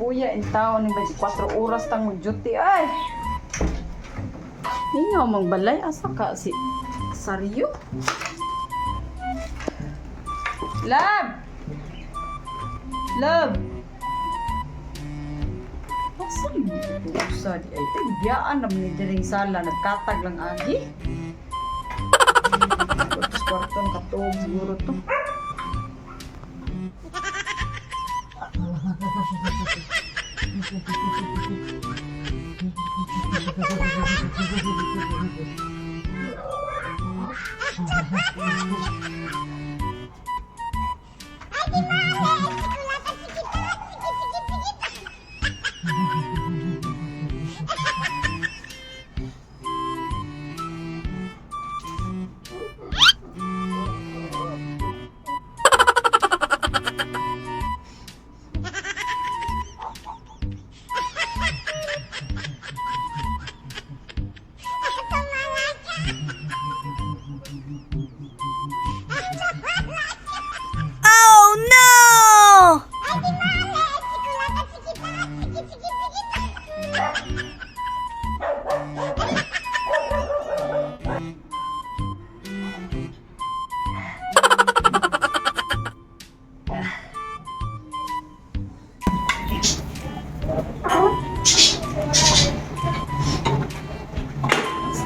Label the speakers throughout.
Speaker 1: Kaluya in taon ning 24 oras tang mag-duty ay. Ingaw mang balay asa ka si Saryo. Love. Love. Asa mo ito sa di ay ay biyaan na ni diring sala nagkatag lang agi. Tapos kwarton katuog siguro to.
Speaker 2: Oh no!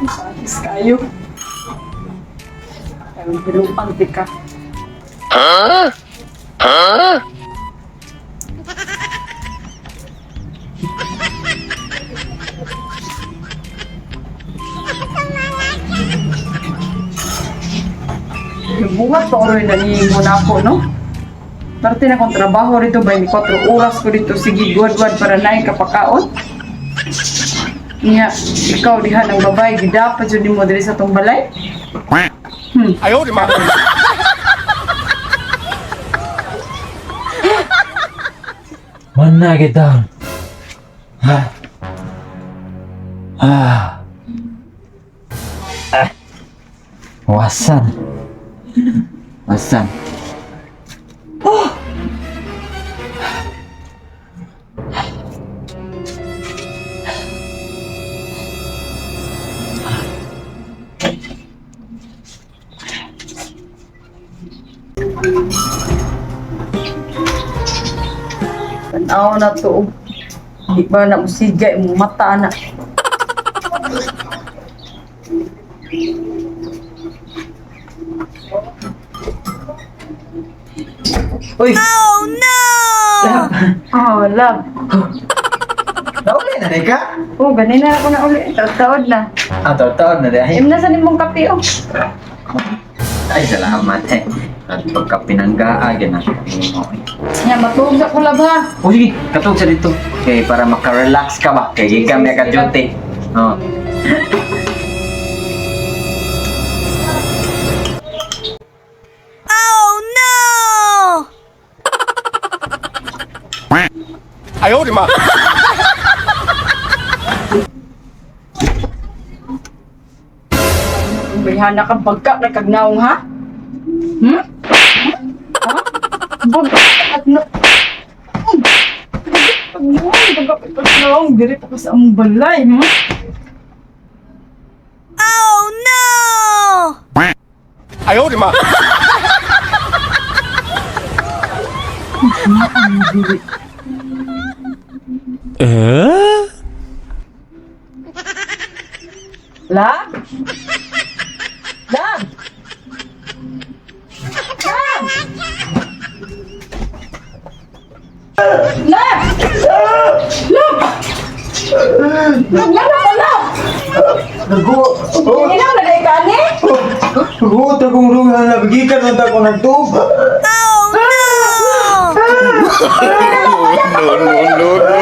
Speaker 1: Patis kayo. Ay, bilupan tika. Yung buhat pa oroy na mo na ako, no? Parte na akong trabaho rito, 24 oras ko dito, sige, guwad-guwad para na kapakaon. Niya, ikaw diha ng babae, gidapat jud nimo diri sa tong balay.
Speaker 3: 哎呦我的妈！
Speaker 4: Mana kita? Ha? Ah. Ah. Wasan. Wasan. Oh.
Speaker 1: Tanaw na to. Og di ba na musiga imong mata na.
Speaker 4: Uy,
Speaker 2: Oh no!
Speaker 1: Oh, love.
Speaker 4: nauli na rin ka?
Speaker 1: Oh, ganina ako na uli. Taod-taod na.
Speaker 4: Ah, taon na dahil.
Speaker 1: Im na sa nimong kape oh.
Speaker 4: Ay, salamat eh. At pagka pinanggaa, gana.
Speaker 1: Nya matuog sa kulab ha.
Speaker 4: Oh, sige, katog sa dito. Okay, para makarelax ka ba? Kaya
Speaker 1: Sige,
Speaker 4: kami
Speaker 1: sige,
Speaker 4: ka duty. Oh.
Speaker 2: Oh no!
Speaker 3: 哎呦我的妈！
Speaker 1: Bayhana ka bagka kay kagnaong ha? Hmm? Ha? Bagka at na. Pagnaong, bagka kay kagnaong diri pa ka sa among balay, hmm?
Speaker 2: Oh no!
Speaker 3: 哎呦我的妈！
Speaker 1: Love? Love? Love? Love! Love! Love! Love! Love!
Speaker 5: Nago,
Speaker 1: Hindi na ka ni?
Speaker 5: nago, tagong ruha na bagikan na ako nagtub.
Speaker 2: Oh no!
Speaker 3: No no no no!